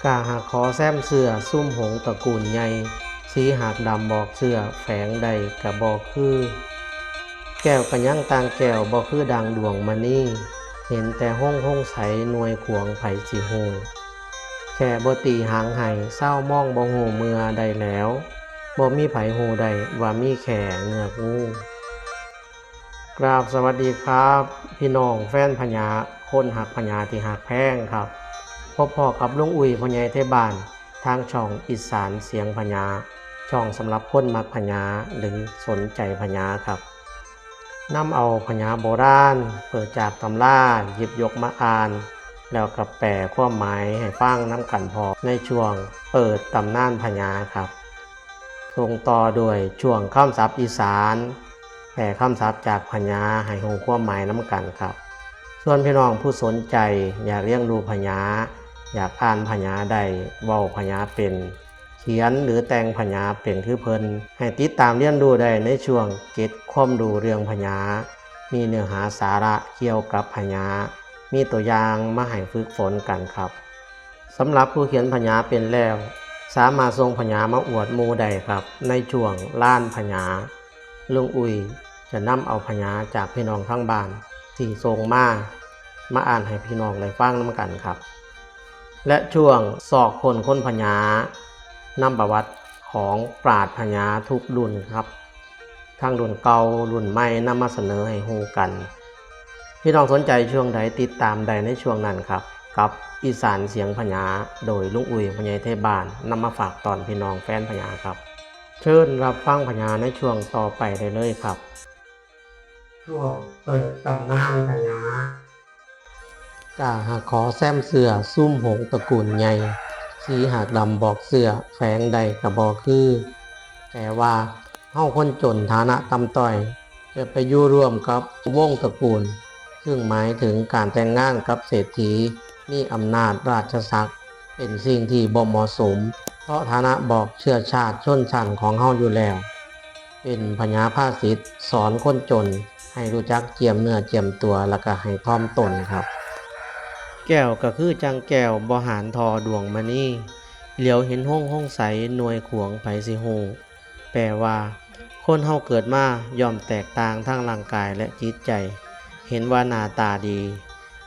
ກະຫາກຂໍແຊມເຊື້ອຊຸມຫົງຕະກູນໃຫຍ່ ສີຫາກດຳບອກເຊື້ອແຝງໃດກະບໍ່ຄື. ແກ້ວກະຍັງຕ່າງແກ້ວບໍ່ຄືດັ່ງດວງມະນີ ເຫັນແຕ່ຫົງຫົງໃສໜ່ວຍຂວາງໃຜຊິຮູ້. ແຄ່ບໍ່ຕີຫາງໃຫ້ ຊາວມອງບໍ່ຮູ້ເມື່ອໃດແລ້ວ ບໍ່ມີໃຜຮູ້ໄດ້ວ່າມີແຄ່ເງືອກງູ. ກາບສະຫວັດດີຄັບ ພີ່ນ້ອງແຟນພະຍາ ຄົນຮັກພະຍາທີ່ຮັກແພງຄັບ. ພົບພໍ້ກັບລຸງອຸ້ຍ ພໍ່ໃຫຍ່ໄທບ້ານ ທາງຊ່ອງອີສານສຽງພະຍາ ຊ່ອງສຳລັບຄົນມັກພະຍາ ຫຼື ສົນໃຈພະຍາຄັບ. ນຳເອົາພະຍາໂບລານ ເປີດຈາກຕຳລາ ຫຍິບຍົກມາອ່ານ ແລ້ວກໍແປຄວາມໝາຍໃຫ້ຟັງນຳກັນພ້ອມ ໃນຊ່ວງເປີດຕຳນານພະຍາຄັບ. ສົ່ງຕໍ່ດ້ວຍຊ່ວງຄຳສັບອີສານ ແປຄຳສັບຈາກພະຍາໃຫ້ຮູ້ຄວາມໝາຍນຳກັນຄັບ. ສ່ວນພີ່ນ້ອງຜູ້ສົນໃຈຢາກຮຽນຮູ້ພະຍາ ຢາກອ່ານພະຍາໄດ້ ເວົ້າພະຍາເປັນ ຂຽນ ຫຼື ແຕ່ງພະຍາເປັນຄືເພິ່ນ ໃຫ້ຕິດຕາມຮຽນຮູ້ໄດ້ໃນຊ່ວງເກັບຄວາມຮູ້ເລື່ອງພະຍາ ມີເນື້ອຫາສາລະກ່ຽວກັບພະຍາ ມີຕົວຢ່າງມາໃຫ້ຝຶກຝົນກັນຄັບ. ສຳລັບຜູ້ຂຽນພະຍາເປັນແລ້ວ ສາມາດສົ່ງພະຍາມາອວດໝູ່ໄດ້ຄັບ ໃນຊ່ວງລານພະຍາ. ລຸງອຸ້ຍຈະນຳເອົາພະຍາຈາກພີ່ນ້ອງທາງບ້ານທີ່ສົ່ງມາ ມາອ່ານໃຫ້ພີ່ນ້ອງໄດ້ຟັງນຳກັນຄັບ. ແລະ ຊ່ວງຊອກຄົ້ນຄົນພະຍາ ນຳປະຫວັດຂອງປາດພະຍາທຸກລຸ້ນຄັບ ທັງລຸ້ນເກົ່າລຸ້ນໃໝ່ ນຳມາສະເໜີໃຫ້ຮູ້ກັນ. ພີ່ນ້ອງສົນໃຈຊ່ວງໃດ ຕິດຕາມໄດ້ໃນຊ່ວງນັ້ນຄັບ ກັບອີສານສຽງພະຍາ ໂດຍລຸງອຸ້ຍ ພໍ່ໃຫຍ່ໄທບ້ານ ນຳມາຝາກຕອນພີ່ນ້ອງແຟນພະຍາຄັບ. ເຊີນຮັບຟັງພະຍາໃນຊ່ວງຕໍ່ໄປໄດ້ເລີຍຄັບ. ຊ່ວງເປີດຕຳນານພະຍາ. ກະຫາກຂໍແຊມເຊື້ອຊຸມຫົງຕະກູນໃຫຍ່ ສີຫາກດຳບອກເຊື້ອແຝງໃດກະບໍ່ຄື. ແປວ່າ ເຮົາຄົນຈົນຖານະຕ່ຳຕ້ອຍ ຈະໄປຢູ່ຮ່ວມກັບວົງຕະກູນ ຊຶ່ງໝາຍເຖິງການແຕ່ງງານກັບເສດຖີ ມີອຳນາດລາຊະສັກ ເປັນສິ່ງທີ່ບໍ່ເໝາະສົມ ເພາະຖານະບອກເຊື້ອຊາດຊົນຊັ້ນຂອງເຮົາຢູ່ແລ້ວ. ເປັນພະຍາພາສິດສອນຄົນຈົນໃຫ້ຮູ້ຈັກຈຽມເນື້ອຈຽມຕົວ ແລ້ວກະໃຫ້ຖ່ອມຕົນຄັບ. ແກ້ວກະຄືຈັ່ງແກ້ວບໍ່ຫານທໍ່ດວງມະນີ ຫຼຽວເຫັນຫົງຫົງໃສໜ່ວຍຂວາງໃຜຊິຮູ້. ແປວ່າ ຄົນເຮົາເກີດມາຍ່ອມແຕກຕ່າງທາງຮ່າງກາຍ ແລະ ຈິດໃຈ. ເຫັນວ່າໜ້າຕາດີ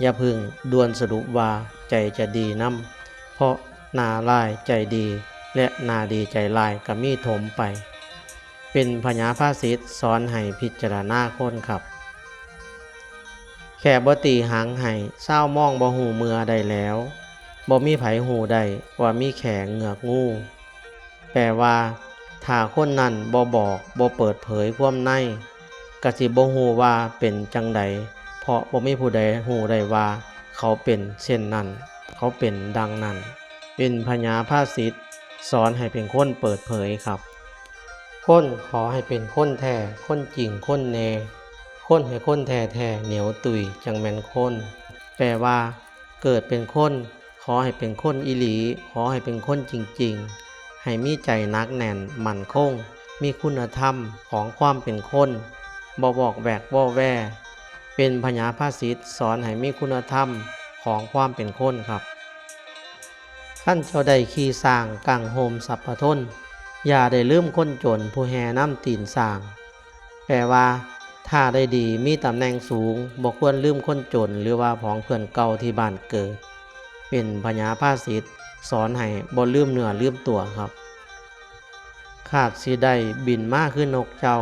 ຢ່າເພິ່ງດ່ວນສະຫຼຸບວ່າໃຈຈະດີນຳ ເພາະໜ້າຮ້າຍໃຈດີ ແລະ ໜ້າດີໃຈຮ້າຍກະມີຖົມໄປ. ເປັນພະຍາພາສິດສອນໃຫ້ພິຈາລະນາຄົນຄັບ. ແຄ່ບໍ່ຕີຫາງໃຫ້ ຊາວມອງບໍ່ຮູ້ເມື່ອໃດແລ້ວ ບໍ່ມີໃຜຮູ້ໄດ້ວ່າມີແຄ່ເງືອກງູ. ແປວ່າ ຖ້າຄົນນັ້ນບໍ່ບອກ ບໍ່ເປີດເຜີຍຄວາມໃນ ກະຊິບໍ່ຮູ້ວ່າເປັນຈັ່ງໃດ ເພາະບໍ່ມີຜູ້ໃດຮູ້ໄດ້ວ່າເຂົາເປັນເຊັ່ນນັ້ນ ເຂົາເປັນດັ່ງນັ້ນ. ເປັນພະຍາພາສິດສອນໃຫ້ເປັນຄົນເປີດເຜີຍຄັບ. ຄົນຂໍໃຫ້ເປັນຄົນແທ້ ຄົນຈິງຄົນແນ່ ຄົນໃຫ້ຄົນແທ້ໆ ໜຽວຕຸ້ຍຈັ່ງແມ່ນຄົນ. ແປວ່າ ເກີດເປັນຄົນ ຂໍໃຫ້ເປັນຄົນອີ່ຫຼີ ຂໍໃຫ້ເປັນຄົນຈິງໆ ໃຫ້ມີໃຈໜັກແໜ້ນໝັ້ນຄົງ ມີຄຸນນະທຳຂອງຄວາມເປັນຄົນ ບໍ່ວອກແວກວໍແວ. ເປັນພະຍາພາສິດສອນໃຫ້ມີຄຸນນະທຳຂອງຄວາມເປັນຄົນຄັບ. ຄັນເຈົ້າໄດ້ຂີ່ຊ້າງກາງຮົ່ມສັບພະທົນ ຢ່າໄດ້ລືມຄົນຈົນຜູ້ແຫ່ນຳຕີນຊ້າງ. ແປວ່າ ຖ້າໄດ້ດີ ມີຕຳແໜ່ງສູງ ບໍ່ຄວນລືມຄົນຈົນ ຫຼືວ່າຜອງເພື່ອນເກົ່າທີ່ບ້ານເກີດ. ເປັນພະຍາພາສິດສອນໃຫ້ບໍ່ລືມເນື້ອລືມຕົວຄັບ. ຄາດຊິໄດ້ບິນມາຄືນົກເຈົ້າ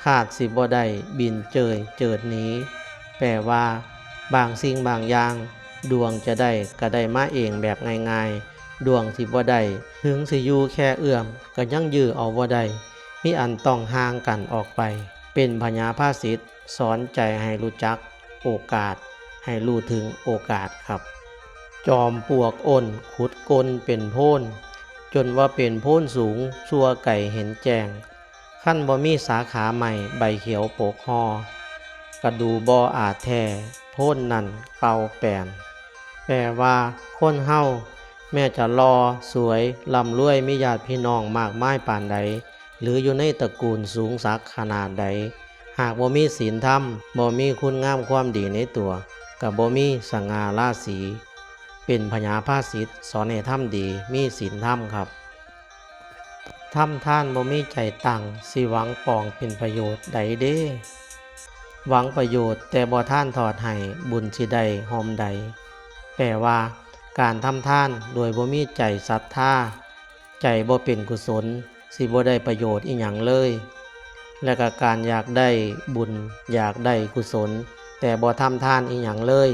ຄາດຊິບໍ່ໄດ້ບິນເຈີຍເຈີດໜີ. ແປວ່າ ບາງສິ່ງບາງຢ່າງ ດວງຈະໄດ້ກະໄດ້ມາເອງແບບງ່າຍໆ ດວງຊິບໍ່ໄດ້ ເຖິງຊິຢູ່ແຄ່ເອື້ອມ ກະຍັງຢື້ເອົາບໍ່ໄດ້ ມີອັນຕ້ອງຫ່າງກັນອອກໄປ. ເປັນພະຍາພາສິດສອນໃຈໃຫ້ຮູ້ຈັກໂອກາດ ໃຫ້ຮູ້ເຖິງໂອກາດຄັບ. ຈອມປວກອົນຂຸດກົ້ນເປັນໂພນ ຈົນວ່າເປັນໂພນສູງຊົ່ວໄກເຫັນແຈ້ງ. ຄັນບໍ່ມີສາຂາໄມ້ໃບຂຽວປົກຫໍ່ ກະດູບໍ່ອາດແທ້ ໂພນນັ້ນເປົ່າແປນ. ແປວ່າ ຄົນເຮົາແມ້ຈະຫຼໍ່ສວຍ ລ່ຳລວຍ ມີຍາດພີ່ນ້ອງມາກມາຍປານໃດ ຫຼື ຢູ່ໃນຕະກູນສູງສັກຂະໜາດໃດ ຫາກບໍ່ມີສິນທຳ ບໍ່ມີຄຸນງາມຄວາມດີໃນຕົວ ກະບໍ່ມີສະຫງ່າລາສີ. ເປັ ປັນພະຍາພາສິດ ສອນໃຫ້ທຳດີ ມີສິນທຳຄັບ. ທຳທານບໍ່ມີໃຈຕັ້ງ ຊິຫວັງປອງເປັນປະໂຫຍດໃດເດ? ຫວັງປະໂຫຍດແຕ່ບໍ່ທານທອດໃຫ້ ບຸນຊິໄດ້ຮ່ອມໃດ? ແປວ່າ ການທຳທານໂດຍບໍ່ມີໃຈສັດທາ ໃຈບໍ່ເປັນກຸສົນ ຊິບໍ່ໄດ້ປະໂຫຍດອີ່ຫຍັງເລີຍ ແລະກະການຢາກໄດ້ບຸນ ຢາກໄດ້ກຸສົນ ແຕ່ບໍ່ທຳທານອີ່ຫຍັງເລີຍ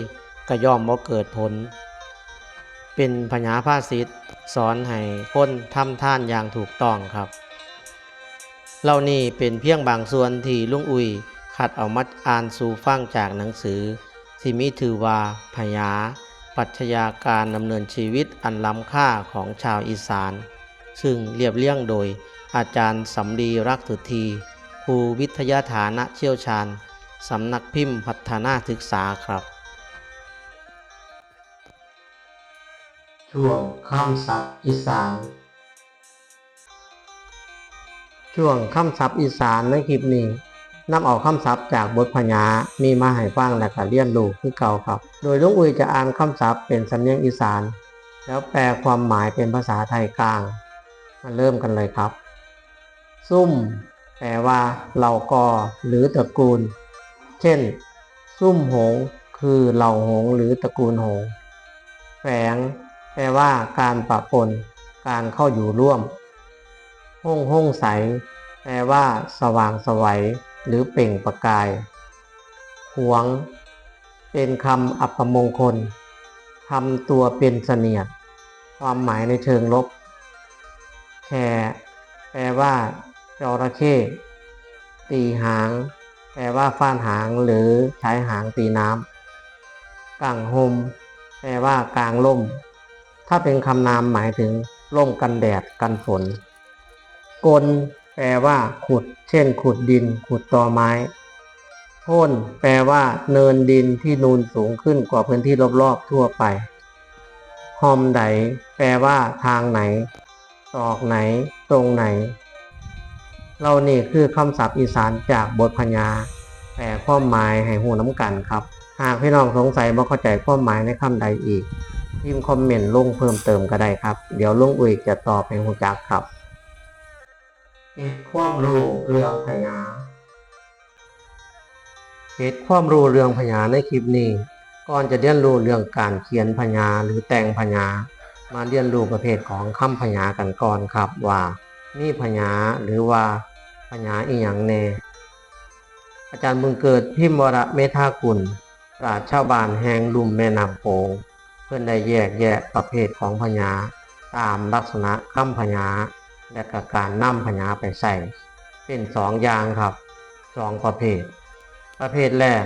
ກະຍ່ອມບໍ່ເກີດຜົນ. ເປັນພະຍາພາສິດ ສອນໃຫ້ຄົນທຳທານຢ່າງຖືກຕ້ອງຄັບ. ເຫຼົ່ານີ້ເປັນພຽງບາງສ່ວນທີ່ລຸງອຸ້ຍຄັດເອົາມາອ່ານສູ່ຟັງຈາກໜັງສື ທີ່ມີຊື່ວ່າ ພະຍາ ປັດຊະຍາການດຳເນີນຊີວິດອັນລ້ຳຄ່າຂອງຊາວອີສານ ຊຶ່ງລຽບລຽງໂດຍອາຈານສຳລີ ລັກສຸທີ ຄູວິທະຍາຖານະຊ່ຽວຊານ ສຳນັກພິມພັດທະນາສຶກສາຄັບ. ຊ່ວງຄຳສັບອີສານ. ຊ່ວງຄຳສັບອີສານໃນຄລິບນີ້ ນຳເອົາຄຳສັບຈາກບົດພະຍາ ມີມາໃຫ້ຟັງ ແລະກະຮຽນຮູ້ຄືເກົ່າຄັບ. ໂດຍລຸງອຸ້ຍຈະອ່ານຄຳສັບເປັນສຳນຽງອີສານ ແລ້ວແປຄວາມໝາຍເປັນພາສາໄທກາງ. ມາເລີ່ມກັນເລີຍຄັບ. ຊຸມ ແປວ່າເຫຼົ່າກໍ ຫຼື ຕະກູນ ເຊັ່ນ ຊຸມຫົງ ຄືເຫຼົ່າຫົງ ຫຼື ຕະກູນຫົງ. ແຝງ ແປວ່າການປະປົນ, ການເຂົ້າຢູ່ຮ່ວມ. ໂຮງ ໂຮງໃສ ແປວ່າສະຫວ່າງສະໄຫວ ຫຼື ເປັ່ງປະກາຍ. ຂວງ ເປັນຄຳອັບປະມົງຄົນ, ທຳຕົວເປັນສະໜຽດ, ຄວາມໝາຍໃນເຊີງລົບ. ແຂ້ ແປວ່າຈໍລະເຂ້. ຕີຫາງ ແປວ່າຟາດຫາງ ຫຼື ຊາຍຫາງຕີນ້ຳ. ກາງຮົ່ມ ແປວ່າກາງຮົ່ມ, ຖ້າເປັນຄຳນາມໝາຍເຖິງຮົ່ມກັນແດດກັນຝົນ. ກົ້ນ ແປວ່າຂຸດ, ເຊັ່ນ ຂຸດດິນ, ຂຸດຕໍໄມ້. ໂພນ ແປວ່າເນີນດິນທີ່ນູນສູງຂຶ້ນກວ່າພື້ນທີ່ລອບໆທົ່ວໄປ. ຮ່ອມໃດ ແປວ່າທາງໃນ, ຕອກໃນ, ຕົງໃນ. ເຫຼົ່ານີ້ຄືຄຳສັບອີສານຈາກບົດພະຍາ, ແປຄວາມໝາຍໃຫ້ຮູ້ນຳກັນຄັບ. ຫາກພີ່ນ້ອງສົງໄສບໍ່ເຂົ້າໃຈຄວາມໝາຍໃນຄຳໃດອີກ, ພິມຄອມເມັນລົງເພີ່ມເຕີມກໍໄດ້ຄັບ. ດຽວລຸງອຸ້ຍຈະຕອບໃຫ້ຮູ້ຈັກຄັບ. ເກັບຄວາມຮູ້ເລື່ອງພະຍາ. ເກັບຄວາມຮູ້ເລື່ອງພະຍາໃນຄລິບນີ້, ກ່ອນຈະຮຽນຮູ້ເລື່ອງການຂຽນພະຍາ ຫຼື ແຕ່ງພະຍາ, ມາຮຽນຮູ້ປະເພດຂອງຄຳພະຍາກັນກ່ອນຄັບວ່າ ມີພະຍາ ຫຼືວ່າພະຍາອີ່ຫຍັງແດ່. ອາຈານບຸນເກີດ ພິມວະລະເມທາກຸນ ປາດຊາວບ້ານແຫ່ງລຸ່ມແມ່ນ້ຳໂຂງ ເພິ່ນໄດ້ແຍກແຍະປະເພດຂອງພະຍາຕາມລັກສະນະຄຳພະຍາ ແລະ ກະການນຳພະຍາໄປໃຊ້ເປັນສອງຢ່າງຄັບ, ສອງປະເພດ. ປະເພດແລກ,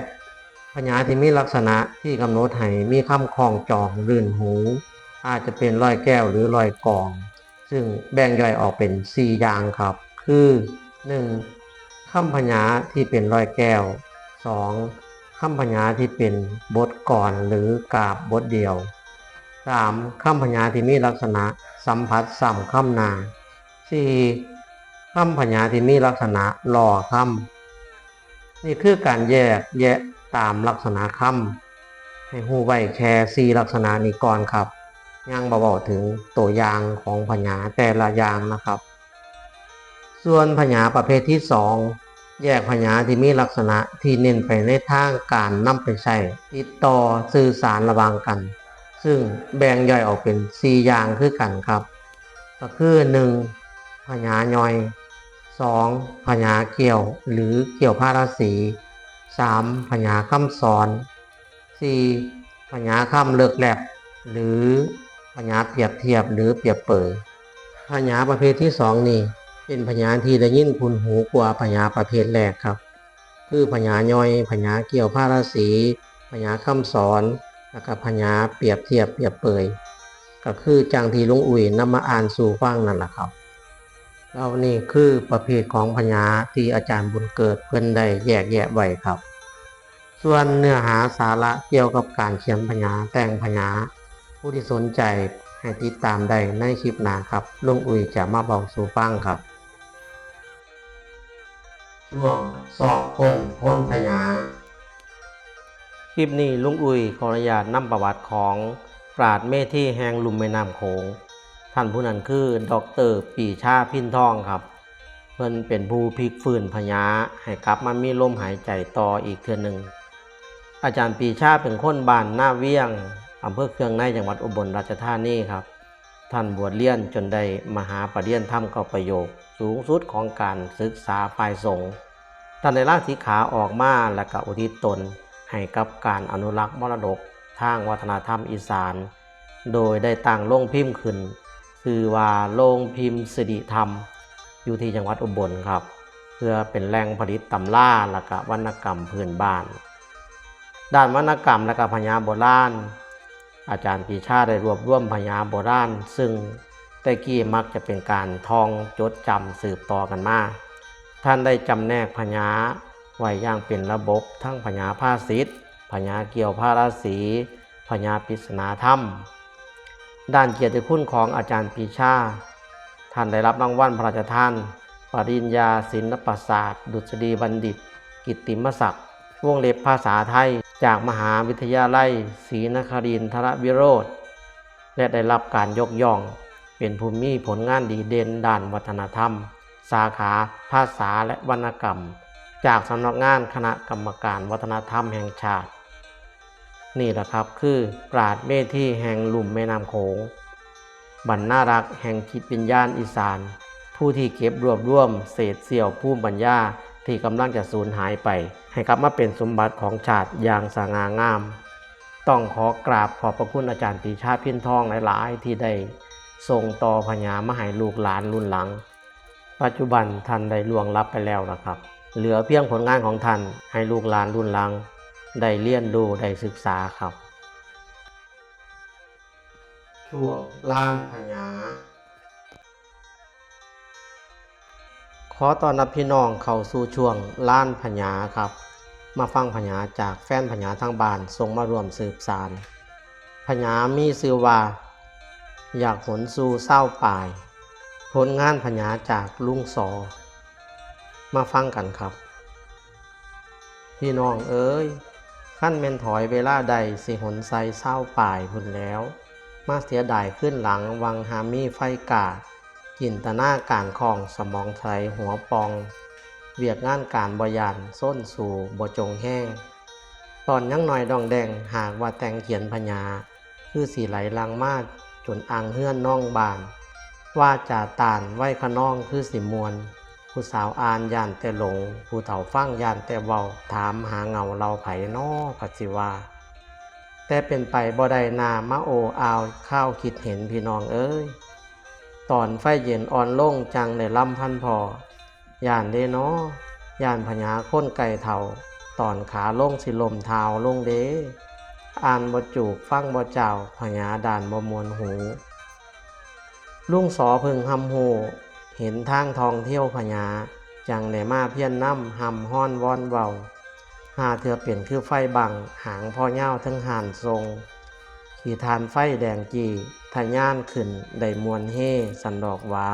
ພະຍາທີ່ມີລັກສະນະທີ່ກຳນົດໃຫ້ມີຄຳຄ້ອງຈອງລື່ນຫູ, ອາດຈະເປັນຮ້ອຍແກ້ວ ຫຼື ຮ້ອຍກອງ. ຊຶ່ງແບ່ງຍ່ອຍອອກເປັນສີ່ຢ່າງຄັບ ຄື ໜຶ່ງ ຄຳພະຍາທີ່ເປັນຮ້ອຍແກ້ວ, ສອງ ຄຳພະຍາທີ່ເປັນບົດກອນ ຫຼື ກາບບົດດຽວ, ສາມ ຄຳພະຍາທີ່ມີລັກສະນະສຳຜັດຊ້ຳຄຳໜ້າ, ສີ່ ຄຳພະຍາທີ່ມີລັກສະນະຫຼໍ່ຄຳ. ນີ້ຄືການແຍກແຍະຕາມລັກສະນະຄຳ ໃຫ້ຮູ້ໄວ້ແຄ່ສີ່ລັກສະນະນີ້ກ່ອນຄັບ, ຍັງບໍ່ເວົ້າເຖິງຕົວຢ່າງຂອງພະຍາແຕ່ລະຢ່າງນະຄັບ. ສ່ວນພະຍາປະເພດທີສອງ ແຍກພະຍາທີ່ມີລັກສະນະທີ່ເນັ້ນໄປໃນທາງການນຳໄປໃຊ້ຕິດຕໍ່ສື່ສານລະຫວ່າງກັນ, ຊຶ່ງແບ່ງຍ່ອຍອອກເປັນສີ່ຢ່າງຄືກັນຄັບ. ກໍຄື ໜຶ່ງ ພະຍາຍ່ອຍ, ສອງ ພະຍາກ່ຽວ ຫຼື ກ່ຽວພາລາສີ, ສາມ ພະຍາຄຳສອນ, ສີ່ ພະຍາຄຳເລິກແລັບ ຫຼື ພະຍາປຽບທຽບ ຫຼື ປຽບເປີຍ. ພະຍາປະເພດທີສອງນີ້ ເປັນພະຍາທີ່ໄດ້ຍິນຄຸ້ນຫູກວ່າພະຍາປະເພດແລກຄັບ. ຄືພະຍາຍ່ອຍ, ພະຍາກ່ຽວພາລາສີ, ພະຍາຄຳສອນ ແລະ ກະພະຍາປຽບທຽບປຽບເປີຍ ກະຄືຈັ່ງທີ່ລຸງອຸ້ຍນຳມາອ່ານສູ່ຟັງນັ້ນລະຄັບ. ເຫຼົ່ານີ້ຄືປະເພດຂອງພະຍາທີ່ອາຈານບຸນເກີດເພິ່ນໄດ້ແຍກແຍະໄວ້ຄັບ. ສ່ວນເນື້ອຫາສາລະກ່ຽວກັບການຂຽນພະຍາ, ແຕ່ງພະຍາ, ຜູ້ທີ່ສົນໃຈໃຫ້ຕິດຕາມໄດ້ໃນຄລິບໜ້າຄັບ. ລຸງອຸ້ຍຈະມາເວົ້າສູ່ຟັງຄັບ. ຊ່ວງຊອກຄົ້ນຄົນພະຍາ. ຄລິບນີ້ລຸງອຸ້ຍຂໍອະນຸຍາດນຳປະຫວັດຂອງພ ປາດເມທີແຫ່ງລຸ່ມແມ່ນ້ຳໂຂງ. ທ່ານຜູ້ນັ້ນຄື ດອກເຕີ ປີຊາ ພິນທອງ ຄັບ. ເພິ່ນເປັນຜູ້ພິກຟື້ນພະຍາໃຫ້ກັບມາມີລົມຫາຍໃຈຕໍ່ອີກເທື່ອໜຶ່ງ. ອາຈານປີຊາເປັນຄົນບ້ານນາວຽງ, ອຳເພີເຄືອງໃນ, ຈັງຫວັດອຸບົນລາຊະທານີ ຄັບ. ທ່ານບວດລຽນຈົນໄດ້ມະຫາປະລິຍນທຳເກົ້າປະໂຫຍກ ສູງສຸດຂອງການສຶກສາຝ່າຍສົງ. ທ່ານໄດ້ລາສິກຂາອອກມາ ແລະ ກະອຸທິດຕົນໃຫ້ກັບການອະນຸລັກມໍລະດົກທາງວັດທະນະທຳອີສານ, ໂດຍໄດ້ຕັ້ງໂຮງພິມຂຶ້ນ ຊື່ວ່າໂຮງພິມສິລິທຳ ຢູ່ທີ່ຈັງຫວັດອຸບົນ ຄັບ, ເພື່ອເປັນແຫຼ່ງຜະລິດຕຳລາ ແລະ ກະວັນນະກຳພື້ນບ້ານ. ດ້ານວັນນະກຳ ແລະ ກະພະຍາໂບລານ, ອາຈານປີຊາໄດ້ລວບລວມພະຍາໂບລານ ຊຶ່ງແຕ່ກີ້ມັກຈະເປັນການທ່ອງຈົດຈຳສືບຕໍ່ກັນມາ. ທ່ານໄດ້ຈຳແນກພະຍາໄວ້ຢ່າງເປັນລະບົບ, ທັງພະຍາພາສິດ, ພະຍາກ່ຽວພາລາສີ, ພະຍາປິດສະໜາທຳ. ດ້ານກຽດຕິຄຸນຂອງອາຈານປີຊາ, ທ່ານໄດ້ຮັບລາງວັນພະລາຊະທານປະລິນຍາສິນລະປະສາດ ດຸດສະດີບັນດິດ ກິດຕິມະສັກ ວົງເລັບພາສາໄທ ຈາກມະຫາວິທະຍາໄລສີນະຄະລິນທະລະວິໂຣດ ແລະ ໄດ້ຮັບການຍົກຍ້ອງເປັນຜູ້ມີຜົນງານດີເດັ່ນດ້ານວັດທະນະທຳ ສາຂາພາສາ ແລະ ວັນນະກຳ ຈາກສຳນັກງານຄະນະກຳມະການວັດທະນະທຳແຫ່ງຊາດ. ນີ້ລະຄັບ ຄືປາດເມທີແຫ່ງລຸ່ມແມ່ນ້ຳໂຂງ, ບັນນາລັກແຫ່ງຈິດວິນຍານອີສານ, ຜູ້ທີ່ເກັບລວບລວມເສດສ່ຽວພູມປັນຍາທີ່ກຳລັງຈະສູນຫາຍໄປ ໃຫ້ກັບມາເປັນສົມບັດຂອງຊາດຢ່າງສະຫງ່າງາມ. ຕ້ອງຂໍກາບຂອບພະຄຸນອາຈານປີຊາ ພິນທອງ ຫຼາຍໆ ທີ່ໄດ້ສົ່ງຕໍ່ພະຍາມາໃຫ້ລູກຫຼານລຸ້ນຫຼັງ. ປັດຈຸບັນທ່ານໄດ້ລ່ວງລັບໄປແລ້ວລະຄັບ. ເຫຼືອພຽງຜົນງານຂອງທ່ານໃຫ້ລູກຫຼານລຸ້ນຫຼັງໄດ້ຮຽນຮູ້ໄດ້ສຶກສາຄັບ. ຊ່ວງລ້ານພະຍາ. ຂໍຕ້ອນຮັບພີ່ນ້ອງເຂົ້າສູ່ຊ່ວງລ້ານພະຍາຄັບ. ມາຟັງພະຍາຈາກແຟນພະຍາທາງບ້ານສົ່ງມາຮ່ວມສືບສານ. ພະຍາມີຊື່ວ່າ ຢາກຫົນສູ່ຊາວປາຍ. ຜົນງານພະຍາຈາກລຸງສໍ. ມາຟັງກັນຄັບ. ພີ່ນ້ອງເອີຍ, ຄັນແມ່ນຖອຍເວລາໄດ້ ຊິຫົນໃສ່ຊາວປາຍພຸ້ນແລ້ວ. ມາເສຍດາຍຄືນຫຼັງຫວ່າງຫາມີໄຟກ້າ, ຈິນຕະນາການຄ່ອງ, ສະໝອງໃສຫົວປ່ອງ, ວຽກງານການບໍ່ຢ້ານ, ຊົນສູ້ບໍ່ຈົງແຮງ. ຕອນຍັງນ້ອຍດອງແດງ, ຫາກວ່າແຕ່ງຂຽນພະຍາ ຄືຊິໄຫຼຫຼັ່ງມາຈົນອ່າງເຮືອນນອງບ້ານ. ວາຈາຕ້ານໄວຂະນອງຄືຊິມ່ວນ, ຜູ້ສາວອ່ານຢ້ານແຕ່ຫຼົງ, ຜູ້ເຖົ້າຟັງຢ້ານແຕ່ເວົ້າ, ຖາມຫາເຫງົາເລົ່າໃຜນໍ ພັດຊິວ່າ. ແຕ່ເປັນໄປບໍ່ໄດ້ນາ ມາໂອ້ອາວຄາວຄິດເຫັນພີ່ນ້ອງເອີຍ. ຕອນໄຟເຢັນອ່ອນລົງ ຈັ່ງໄດ້ລຳພັນພໍ. ຢ້ານເດ້ນໍ, ຢ້ານພະຍາຄົນໃກ້ເຖົ້າ, ຕອນຂາລົງຊິລົ້ມທ້າວລົງເດ້. ອ່ານບໍ່ຈູກ, ຟັງບໍ່ຈ້າວ, ພະຍາດ້ານບໍ່ມ່ວນຫູ. ລຸງສໍເພິ່ງຮັບຮູ້, ເຫັນທາງທ່ອງທ່ຽວພະຍາ, ຈັ່ງໄດ້ມາພຽນນຳ, ຮ່ຳຮ້ອນວອນເວົ້າ. ຫາເທື່ອເປັນຄືໄຟບັ້ງ, ຫາງພໍຍາວເຖິງຮ້ານສົ່ງ, ຂີ້ຖ່ານໄຟແດງຈີ້, ທະຍານຂຶ້ນໄດ້ມ່ວນເຮ ຊັ້ນດອກຫວາ.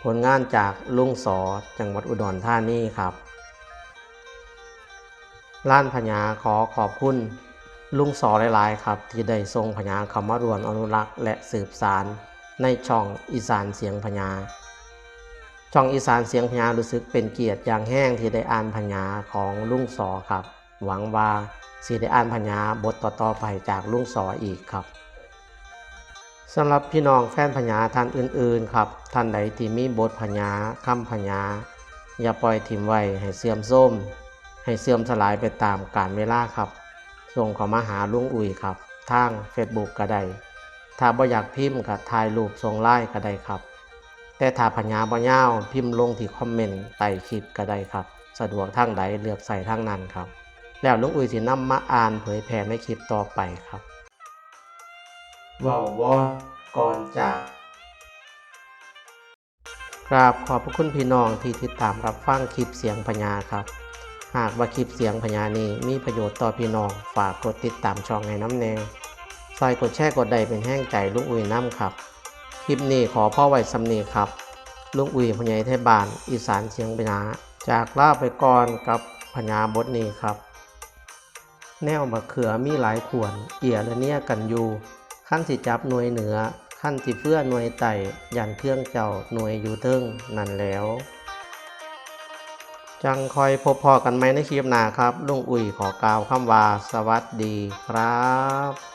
ຜົນງານຈາກລຸງສໍ ຈັງຫວັດອຸດອນທານີຄັບ. ລ້ານພະຍາຂໍຂອບຄຸນລຸງສໍຫຼາຍໆ ຄັບ ທີ່ໄດ້ສົ່ງພະຍາເຂົ້າມາຮ່ວມອະນຸລັກ ແລະ ສືບສານໃນຊ່ອງອີສານສຽງພະຍາ. ຊ່ອງອີສານສຽງພະຍາ ຮູ້ສຶກເປັນກຽດຢ່າງແຮງທີ່ໄດ້ອ່ານພະຍາຂອງລຸງສໍຄັບ. ຫວັງວ່າຊິໄດ້ອ່ານພະຍາບົດຕໍ່ໆໄປຈາກລຸງສໍອີກຄັບ. ສຳລັບພີ່ນ້ອງແຟນພະຍາທ່ານອື່ນໆຄັບ, ທ່ານໃດທີ່ມີບົດພະຍາ, ຄຳພະຍາ, ຢ່າປ່ອຍຖິ້ມໄວ້, ໃຫ້ເສື່ອມໂຊມ, ໃຫ້ເສື່ອມສະຫຼາຍໄປຕາມການເວລາຄັບ. ສົ່ງເຂົ້າມາຫາລຸງອຸ້ຍຄັບ, ທາງເຟສບຸກກໍໄດ້. ຖ້າບໍ່ຢາກພິມກໍຖ່າຍຮູບສົ່ງໄລນ໌ກໍໄດ້ຄັບ. ແຕ່ຖ້າພະຍາບໍ່ຍາວ, ພິມລົງທີ່ຄອມເມັນໃຕ້ຄລິບກໍໄດ້ຄັບ. ສະດວກທາງໃດເລືອກໃຊ້ທາງນັ້ນຄັບ. ແລ້ວລຸງອຸ້ຍຊິນຳມາອ່ານເຜີຍແຜ່ໃນຄລິບຕໍ່ໄປຄັບ. ເວົ້າວອນກ່ອນຈາກ. ກາບຂອບພະຄຸນພີ່ນ້ອງທີ່ຕິດຕາມຮັບຟັງຄລິບສຽງພະຍາຄັບ. ຫາກວ່າຄລິບສຽງພະຍານີ້ມີປະໂຫຍດຕໍ່ພີ່ນ້ອງ, ຝາກກົດຕິດຕາມຊ່ອງໃຫ້ນຳແດ່. ຊ່ອຍກົດແຊ, ກົດໄລ້ເປັນແຮງໃຈລຸງອຸ້ຍນຳຄັບ. ຄລິບນີ້ຂໍພໍໄວ້ສ່ຳນີ້ຄັບ. ລຸງອຸ້ຍ ພໍ່ໃຫຍ່ໄທບ້ານ ອີສານສຽງພະຍາ ຈາກລາໄປກ່ອນກັບພະຍາບົດນີ້ຄັບ. ແນວບັກເຂືອມີຫຼາຍຂວນ ເອຍລະເນຍກັນຢູ່ ຄັນຊິຈັບໜ່ວຍເໜືອ ຄັນຊິເຟືອໜ່ວຍໃຕ້ ຢ້ານເຄືອງເຈົ້າໜ່ວຍຢູ່ເທິງນັ້ນແຫຼວ. ຈັ່ງຄ່ອຍພົບພໍ້ກັນໃໝ່ໃນຄລິບໜ້າຄັບ. ລຸງອຸ້ຍຂໍກ່າວຄຳວ່າ ສະຫວັດດີຄັບ.